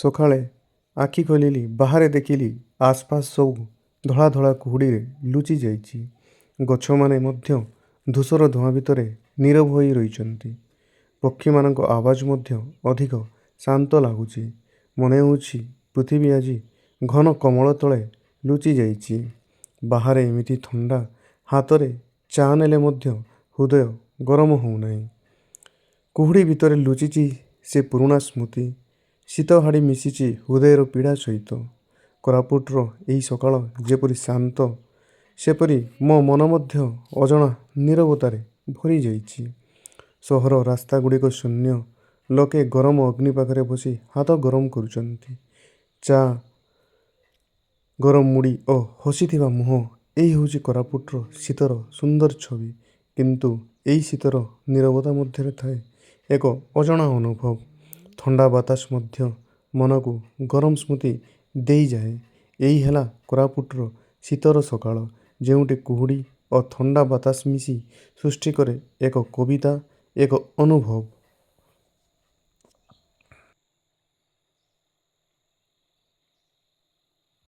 ସକାଳେ ଆଖି ଖୋଲିଲି, ବାହାରେ ଦେଖିଲି ଆସପାସ ସବୁ ଧଳା ଧଳା କୁହୁଡ଼ିରେ ଲୁଚି ଯାଇଛି। ଗଛମାନେ ମଧ୍ୟ ଧୂସର ଧୂଆଁ ଭିତରେ ନୀରବ ହୋଇ ରହିଛନ୍ତି। ପକ୍ଷୀମାନଙ୍କ ଆବାଜ ମଧ୍ୟ ଅଧିକ ଶାନ୍ତ ଲାଗୁଛି। ମନେ ହେଉଛି ପୃଥିବୀ ଆଜି ଘନ କମ୍ବଳ ତଳେ ଲୁଚି ଯାଇଛି। ବାହାରେ ଏମିତି ଥଣ୍ଡା, ହାତରେ ଚା ନେଲେ ମଧ୍ୟ ହୃଦୟ ଗରମ ହେଉନାହିଁ। କୁହୁଡ଼ି ଭିତରେ ଲୁଚିଛି ସେ ପୁରୁଣା ସ୍ମୃତି, ଶୀତ ହାଡ଼ି ମିଶିଛି ହୃଦୟର ପୀଡ଼ା ସହିତ। କୋରାପୁଟର ଏହି ସକାଳ ଯେପରି ଶାନ୍ତ, ସେପରି ମୋ ମନ ମଧ୍ୟ ଅଜଣା ନୀରବତାରେ ଭରିଯାଇଛି। ସହର ରାସ୍ତାଗୁଡ଼ିକ ଶୂନ୍ୟ, ଲୋକେ ଗରମ ଅଗ୍ନି ପାଖରେ ବସି ହାତ ଗରମ କରୁଛନ୍ତି। ଚା, ଗରମ ମୁଢ଼ି ଓ ହସିଥିବା ମୁହଁ, ଏହି ହେଉଛି କୋରାପୁଟର ଶୀତର ସୁନ୍ଦର ଛବି। କିନ୍ତୁ ଏହି ଶୀତର ନୀରବତା ମଧ୍ୟରେ ଥାଏ ଏକ ଅଜଣା ଅନୁଭବ। ଥଣ୍ଡା ବାତାସ ମଧ୍ୟ ମନକୁ ଗରମ ସ୍ମୃତି ଦେଇଯାଏ। ଏହି ହେଲା କୋରାପୁଟର ଶୀତର ସକାଳ, ଯେଉଁଠି କୁହୁଡ଼ି ଓ ଥଣ୍ଡା ବାତାସ ମିଶି ସୃଷ୍ଟି କରେ ଏକ କବିତା, ଏକ ଅନୁଭବ।